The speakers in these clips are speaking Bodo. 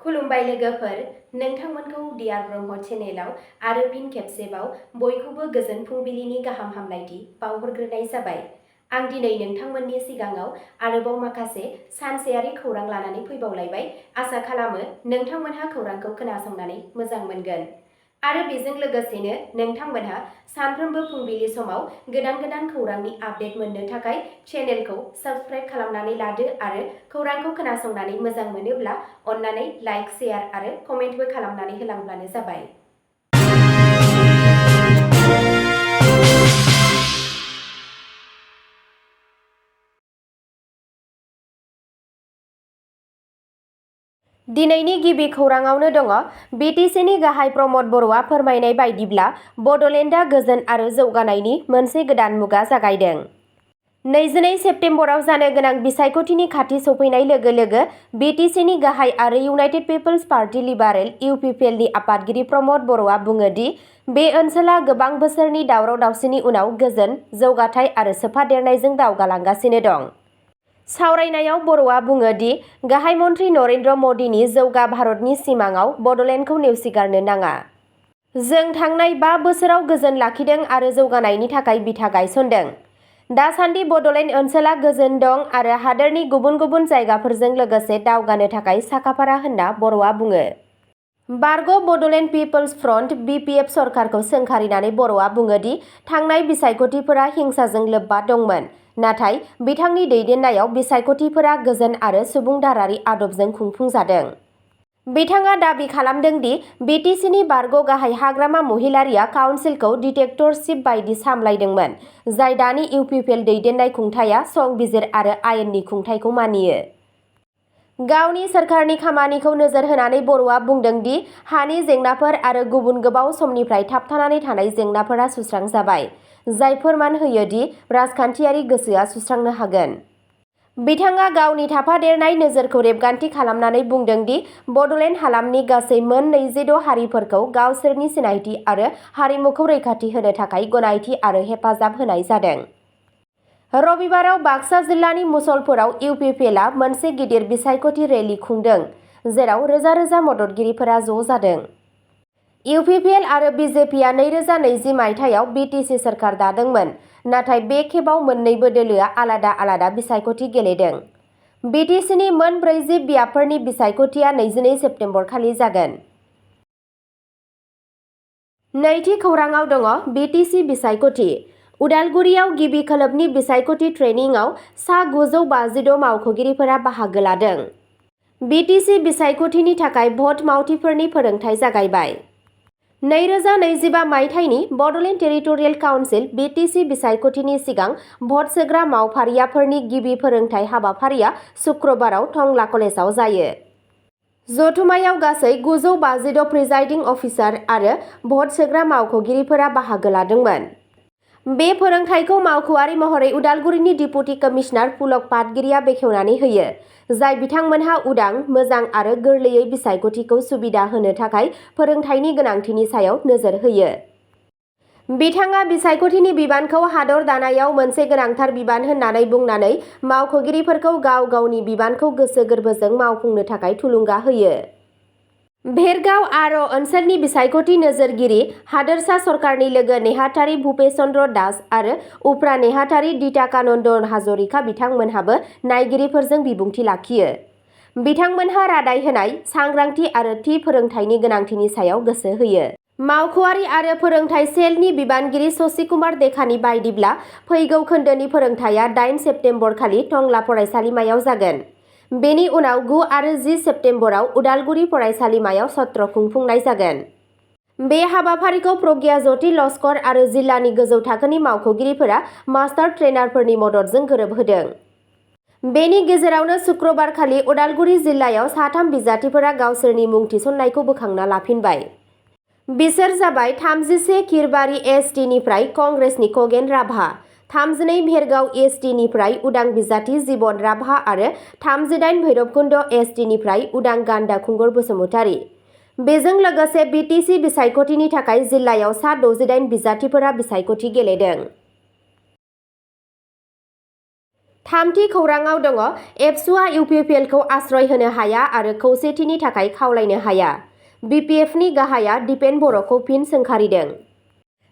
खुलुमबाय लोगोफोर, नोंथांमोनखौ डियार ब्रह्म चेनेलाव आरो फिन खेबसेबाव बयखौबो गोजोन फुंबिलिनि गाहाम हामलायथि बावहरग्रोनाय जाबाय। आं दिनै नोंथांमोननि सिगाङाव आरोबाव माखासे सानसेयारि खौरां लानानै फैबावलायबाय। आसा खालामो नोंथांमोनहा खौरांखौ खोनासंनानै मोजां मोनगोन। आरो बेजों लोगोसेनो नोंथांमोनहा सानफ्रोमबो फुंबिलि समाव गोदान खौरांनि आपडेट मोननो थाखाय चेनेलखौ साबस्क्राइब खालामनानै लादो आरो खौरांखौ खोनासंनानै मोजां मोनोब्ला अन्नानै लाइक, शेयार आरो कमेन्टबो खालामनानै होलांब्लानो जाबाय। दिनैनि गिबि खौराङावनो दङ। बिटिसिनि गाहाय प्रमद बर'आ फोरमायनाय बायदिब्ला बड'लेण्डआ गोजोन आरो जौगानायनि मोनसे गोदान मुगा जागायदों। 22 सेप्तेम्बराव जानो गोनां बिसायख'थिनि खाथि सफैनाय लोगो लोगो बिटिसिनि गाहाय आरो इउनाइटेड पिपल्स पार्टी लिबारेल इउपिपिएलनि आफादगिरि प्रमद बर'आ बुङो दि बे ओनसोला गोबां बोसोरनि दावराव-दावसिनि उनाव गोजोन, जौगाथाय आरो सोफादेरनायजों दावगालांगासिनो दं। सावरायनायाव बर'आ बुङो दि गाहाय मन्थ्रि नरेन्द्र मदिनि जौगा भारतनि सिमांआव बड'लेण्डखौ नेवसिगारनो नाङा। जों थांनाय 5 बोसोराव गोजोन लाखिदों आरो जौगानायनि थाखाय बिथा गायसनदों। दासान्दि बड'लेण्ड ओनसोला गोजोन दं आरो हादोरनि गुबुन जायगाफोरजों लोगोसे दावगानो थाखाय साखाफारा होनना बर'आ बुङो। बारग' बड'लेण्ड पिपल्स फ्रन्ट (बिपिएफ) सरकारखौ सोंखारिनानै बर'आ बुङो दि थांनाय बिसायख'थिफोरा हिंसाजों लोब्बा दंमोन, नाथाय बिथांनि दैदेननायाव बिसायख'थिफोरा गोजोन आरो सुबुंदारारि आदबजों खुंफुंजादों। बिथाङा दाबि खालामदों दि बिटिसिनि बारग' गाहाय हाग्रामा महिलारीआ काउन्सिलखौ डिक्टेटरशिप बायदि सामलायदोंमोन, जाय दानि इउपिपिएल दैदेननाय खुंथायआ संबिजिर आरो आयेननि खुंथायखौ मानियो। गावनि सोरखारनि खामानिखौ नोजोर होनानै बर'आ बुंदों दि हानि जेंनाफोर आरो गुबुन गोबाव समनिफ्राय थाबथानानै थानाय जेंनाफोरा सुस्रांजाबाय, जाय फोरमान होयो दि राजखान्थियारि गोसोआ सुस्रांनो हागोन। बिथाङा गावनि थाफादेरनाय नोजोरखौ रेबगान्थि खालामनानै बुंदों दि बड'लेण्ड हालामनि गासै मोन 26 हारिफोरखौ गावसोरनि सिनायथि आरो हारिमुखौ रैखाथि होनो थाखाय गनायथि आरो हेफाजाब होनाय जादों। रबिबाराव बाक्सा जिल्लानि मुसलपुराव इउपिपिएलआ मोनसे गिदिर बिसायख'थि रेली खुंदों, जेराव रोजा मददगिरिफोरा ज' जादों। इउपिपिएल आरो बिजेपिआ 2020 मायथाइयाव बिटिसि सोरखार दादोंमोन, नाथाय बे खेबाव मोन्नैबो दोलोआ आलादा बिसायख'थि गेलेदों। बिटिसिनि मोन 40 बियाबफोरनि बिसायख'थिया 22 सेप्तेम्बर खालि जागोन। नैथि खौराङाव दङ बिटिसि बिसायख'थि। उदालगुरियाव गिबि खोलोबनि बिसायख'थि ट्रेनिंआव सा 956 मावख'गिरिफोरा बाहागो लादों। बिटिसि बिसायख'थिनि थाखाय भट मावथिफोरनि फोरोंथाय जागायबाय। 2025 मायथाइनि बड'लेण्ड टेरिटरियेल काउन्सिल (बिटिसि) बिसायख'थिनि सिगां भट सोग्रा मावफारियाफोरनि गिबि फोरोंथाय हाबाफारिया सुक्रुबाराव टंला कलेजाव जायो। जथुमायाव गासै 956 प्रिजाइडिं अफिसार आरो भट सोग्रा मावख'गिरिफोरा बाहागो लादोंमोन। बे फोरोंथायखौ मावख'आरि महरै उदालगुरिनि डिपुटि कमिशनार पुलक पाटगिरिया बेखेवनानै होयो, जाय बिथांमोनहा उदां, मोजां आरो गोरलैयै बिसायख'थिखौ सुबिदा होनो थाखाय फोरोंथायनि गोनांथिनि सायाव नोजोर होयो। बिथाङा बिसायख'थिनि बिबानखौ हादर दानायाव मोनसे गोनांथार बिबान होननानै बुंनानै मावख'गिरिफोरखौ गाव गावनि बिबानखौ गोसो गोरबोजों मावफुंनो थाखाय थुलुंगा होयो। भेरगाव आर' ओनसोलनि बिसायख'थि नोजोरगिरि, हादोरसा सरकारनि लोगो नेहाथारि भुपेश चन्द्र दास आरो उफ्रा नेहाथारि दिटाकानन्द हाजरिका बिथांमोनहाबो नायगिरिफोरजों बिबुंथि लाखियो। बिथांमोनहा रादाय होनाय, सांग्रांथि आरो थि फोरोंथायनि गोनांथिनि सायाव गोसो होयो। मावख'आरि आरो फोरोंथाय सेलनि बिबानगिरि शशि कुमार देकानि बायदिब्ला फैगौ खोन्दोनि फोरोंथाया 8 सेप्तेम्बर खालि टंला फरायसालिमायाव जागोन। बेनि उनाव 9 आरो 10 सेप्तेम्बराव उदालगुरि फरायसालिमायाव सत्र खुंफुंनाय जागोन। बे हाबाफारिखौ प्रज्ञा ज्योति लस्कर आरो जिल्लानि गोजौ थाखोनि मावख'गिरिफोरा मास्टार ट्रेनारफोरनि मददजों गोरोबहोदों। बेनि गेजेरावनो सुक्रुबारखालि उदालगुरि जिल्लायाव 3 बिजाथिफोरा गावसोरनि मुं थिसननायखौ बोखांना लाफिनबाय। बिसोर जाबाय 31 खिरबारि एस.टि. निफ्राय कंग्रेसनि खगेन राभा, 32 भेरगाव एस.टि. निफ्राय उदां बिजाथि जिबन राभा आरो 38 भैरबकुन्द एस.टि. निफ्राय उदां गान्दा खुंगुर बसुमतारी। बेजों लोगोसे बिटिसि बिसायख'थिनि थाखाय जिल्लायाव सा 68 बिजाथिफोरा बिसायख'थि गेलेदों। थामथि खौराङाव दङ एबसुआ इउपिपिएलखौ आश्रय होनो हाया आरो खौसेथिनि थाखाय खावलायनो हाया। बिपिएफनि गाहाया दिपेन बर'खौ फिन सोंखारिदों।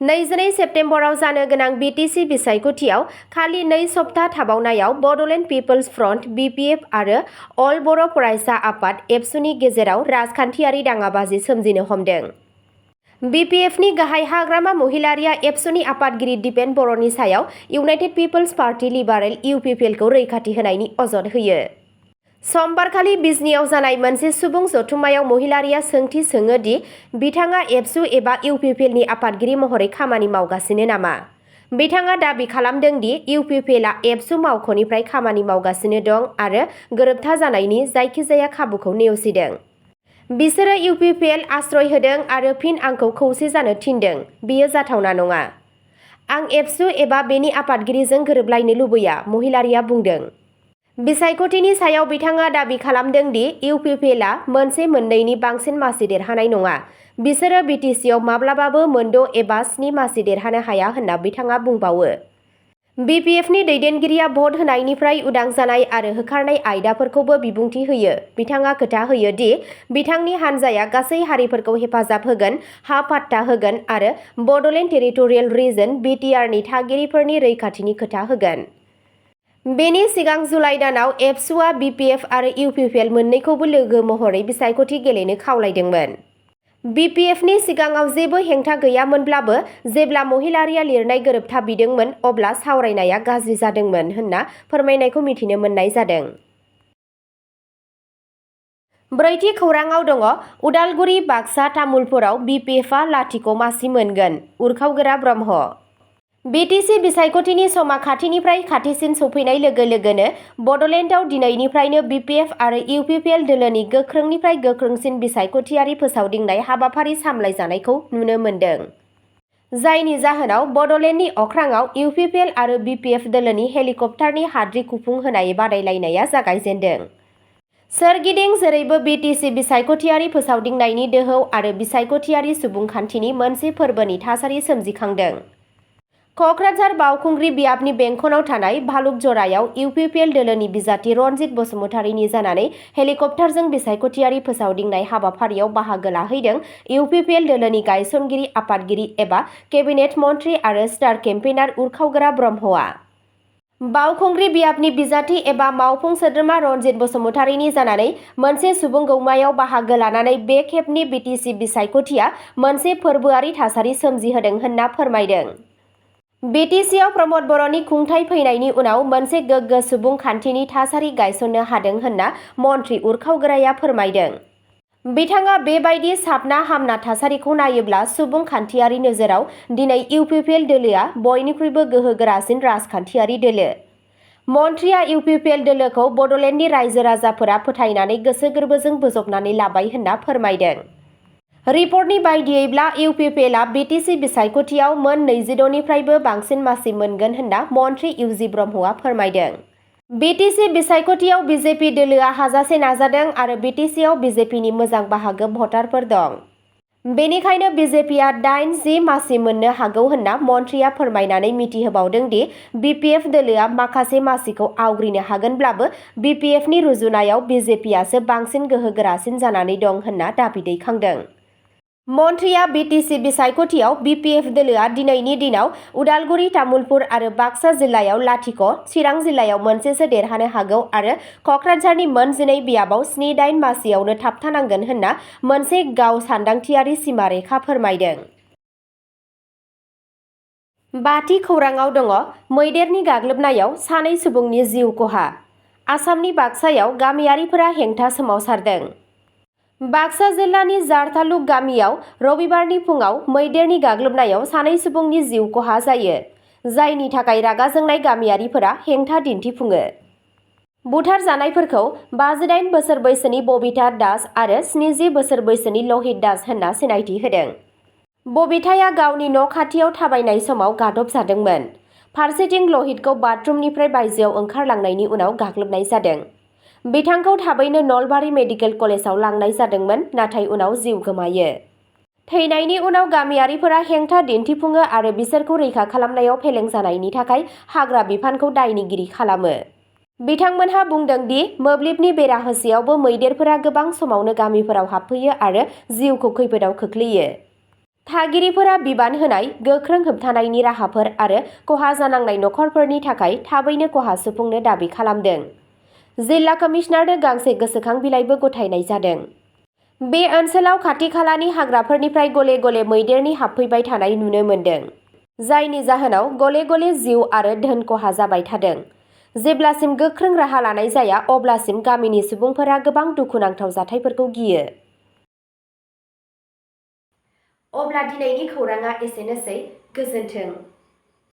22 सेप्तेम्बराव जानो गोनां बिटिसि बिसायख'थियाव खालि 2 सप्ता थाबावनायाव बड'लेण्ड पिपल्स फ्रन्ट बिपिएफ आरो अल बर' फरायसा आफाद एबसुनि गेजेराव राजखान्थियारि दाङाबाजि सोमजिनो हमदों। बिपिएफनि गाहाय हाग्रामा महिलारिया एबसुनि आफादगिरि दिपेन बर'नि सायाव इउनाइटेड पिपल्स पार्टी लिबारेल इउपिपिएलखौ रैखाथि होनायनि अजद होयो। समबारखालि बिजनीआव जानाय मोनसे सुबुं जथुम्मायाव महिलारिया सोंथि सोङो दि बिथाङा एबसु एबा इउपिपिएलनि आफादगिरि महरै खामानि मावगासिनो नामा। बिथाङा दाबि खालामदों दि इउपिपिएलआ एबसु मावख'निफ्राय खामानि मावगासिनो दं आरो गोरोबथा जानायनि जायखिजाया खाबुखौ नेवसिदों। बिसोरो इउपिपिएल आश्रय होदों आरो फिन आंखौ खौसे जानो थिनदों। बेयो जाथावना नङा। आं एबसु एबा बेनि आफादगिरिजों गोरोबलायनो लुबैया, महिलारिया बुंदों। बिसायख'थिनि सायाव बिथाङा दाबि खालामदों दि इउपिपिएलआ मोनसे मोननैनि बांसिन मासि देरहानाय नङा। बिसोरो बिटिसिआव माब्लाबाबो 6 एबा 7 मासि देरहानो हाया होनना बिथाङा बुंबावो। बिपिएफनि दैदेनगिरिया भट होनायनिफ्राय उदां जानाय आरो होखारनाय आयदाफोरखौबो बिबुंथि होयो। बिथाङा खोथा होयो दि बिथांनि हान्जाया गासै हारिफोरखौ हेफाजाब होगोन, हा पाट्टा होगोन आरो बड'लेण्ड टेरिटरियेल रिजन बिटिआरनि थागिरिफोरनि रैखाथिनि खोथा होगोन। बेनि सिगां जुलाइ दानाव एबसुआ बिपिएफ आरो इउपिपिएल मोन्नैखौबो लोगो महरै बिसायख'थि गेलेनो खावलायदोंमोन। बिपिएफनि सिगाङाव जेबो हेंथा गैयामोनब्लाबो जेब्ला महिलारिया लिरनाय गोरोबथा बिदोंमोन अब्ला सावरायनाया गाज्रि जादोंमोन होनना फोरमायनायखौ मिथिनो मोननाय जादों। ब्रैथि खौराङाव दङ उदालगुरि, बाक्सा, तामुलपुराव बिपिएफआ लाथिख' मासि मोनगोन। उरखावगोरा ब्रह्म। बिटिसि बिसायख'थिनि समा खाथिनिफ्राय खाथिसिन सौफैनाय लोगो लोगोनो बड'लेण्डआव दिनैनिफ्रायनो बिपिएफ आरो इउपिपिएल दोलोनि गोख्रोंनिफ्राय गोख्रोंसिन बिसायख'थियारि फोसावदिंनाय हाबाफारि सामलायजानायखौ नुनो मोन्दों। जायनि जाहोनाव बड'लेण्डनि अख्राङाव इउपिपिएल आरो बिपिएफ दोलोनि हेलिकप्टारनि हाद्रि खुफुंहोनाय बादायलायनाया जागायजेन्दों। सोरगिदिं जेरैबो बिटिसि बिसायख'थियारि फोसावदिंनायनि दोहौ आरो बिसायख'थियारि सुबुंखान्थिनि मोनसे फोरबोनि थासारि सोमजिखांदों। क'क्राझार बावखुंग्रि बियाबनि बेंखनाव थानाय भालुकजरायाव इउपिपिएल दोलोनि बिजाथि रनजित बसुमतारीनि जानानै हेलिकप्टारजों बिसायख'थियारि फोसावदिंनाय हाबाफारियाव बाहागो लाहैदों इउपिपिएल दोलोनि गायसनगिरि आफादगिरि एबा केबिनेट मन्थ्रि आरो स्टार केम्पेइनार उरखावगोरा ब्रह्मआ। बावखुंग्रि बियाबनि बिजाथि एबा मावफुं सोद्रोमा रनजित बसुमतारीनि जानानै मोनसे सुबुं गौमायाव बाहागो लानानै बे खेबनि बिटिसि बिसायख'थिया मोनसे फोरबोआरि थासारि सोमजिहोदों होनना फोरमायदों। बिटिसिआव प्रमद बर'नि खुंथाय फैनायनि उनाव मोनसे गोग्गो सुबुंखान्थिनि थासारि गायसननो हादों होनना मन्थ्रि उरखावगोराया फोरमायदों। बिथाङा बेबायदि साबना हामना थासारिखौ नायोब्ला सुबुंखान्थियारि नोजोराव दिनै इउपिपिएल दोलोआ बयनिख्रुइबो गोहोगोरासिन राजखान्थियारि दोलो। मन्थ्रिया इउपिपिएल दोलोखौ बड'लेण्डनि रायजो राजाफोरा फोथायनानै गोसो गोरबोजों बोजबनानै लाबाय होनना फोरमायदों। रिपर्टनि बायदियैब्ला इउपिपिएलआ बिटिसि बिसायख'थियाव मोन 26 निफ्रायबो बांसिन मासि मोनगोन होनना मन्थ्रि इउजि ब्रह्मआ फोरमायदों। बिटिसि बिसायख'थियाव बिजेपि दोलोआ हाजासे नाजादों आरो बिटिसिआव बिजेपिनि मोजां बाहागो भटारफोर दं। बेनिखायनो बिजेपिआ 8-10 मासि मोननो हागौ होनना मन्थ्रिया फोरमायनानै मिथिहोबावदों दि बिपिएफ दोलोआ माखासे मासिखौ आवग्रिनो हागोनब्लाबो बिपिएफनि रुजुनायाव बिजेपिआसो बांसिन गोहोगोरासिन जानानै दं होनना दाबि दैखांदों। मन्थ्रिया बिटिसि बिसायख'थियाव बिपिएफ दोलोआ दिनैनि दिनाव उदालगुरि, तामुलपुर आरो बाक्सा जिल्लायाव लाथिख', चिरां जिल्लायाव मोनसेसो देरहानो हागौ आरो क'क्राझारनि मोन 12 बियाबाव 7-8 मासियावनो थाबथानांगोन होनना मोनसे गाव सानदांथियारि सिमारेखा फोरमायदों। बाथि खौराङाव दङ मैदेरनि गाग्लोबनायाव 2 सुबुंनि जिउ खहा। आसामनि बाक्सायाव गामियारिफोरा हेंथा सोमावसारदों। बाक्सा जिल्लानि जारतालुक गामियाव रबिबारनि फुङाव मैदेरनि गाग्लोबनायाव 2 सुबुंनि जिउ खहा जायो, जायनि थाखाय रागा जोंनाय गामियारिफोरा हेंथा दिन्थिफुङो। बुथारजानायफोरखौ 58 बोसोर बैसोनि बबिता दास आरो 70 बोसोर बैसोनि लहित दास होनना सिनायथि होदों। बबिताया गावनि न' खाथियाव थाबायनाय समाव गादब जादोंमोन। फारसेथिं लहितखौ बाथरुमनिफ्राय बायजोआव ओंखारलांनायनि उनाव गाग्लोबनाय जादों। बिथांखौ थाबैनो नलबारि मेडिकेल कलेजाव लांनाय जादोंमोन, नाथाय उनाव जिउ गोमायो। थैनायनि उनाव गामियारिफोरा हेंथा दिन्थिफुङो आरो बिसोरखौ रैखा खालामनायाव फेलें जानायनि थाखाय हाग्रा बिफानखौ दायनिगिरि खालामो। बिथांमोनहा बुंदों दि मोब्लिबनि बेरा होसेयावबो मैदेरफोरा गोबां समावनो गामिफोराव हाबफैयो आरो जिउखौ खैफोदाव खोख्लैयो। थागिरिफोरा बिबान होनाय गोख्रों होबथानायनि राहाफोर आरो खहा जानांनाय नखरफोरनि थाखाय थाबैनो खहा सुफुंनो दाबि खालामदों। जिल्ला कमिशनारनो गांसे गोसोखां बिलाइबो गथायनाय जादों। बे ओनसोलाव खाथि-खालानि हाग्राफोरनिफ्राय गले-गले मैदेरनि हाबफैबाय थानाय नुनो मोन्दों, जायनि जाहोनाव गले-गले जिउ आरो धोन खहा जाबाय थादों। जेब्लासिम गोख्रों राहा लानाय जाया अब्लासिम गामिनि सुबुंफोरा गोबां दुखुनांथाव जाथायफोरखौ गियो। अब्ला दिनैनि खौरांआ एसेनोसै। गोजोन्थों।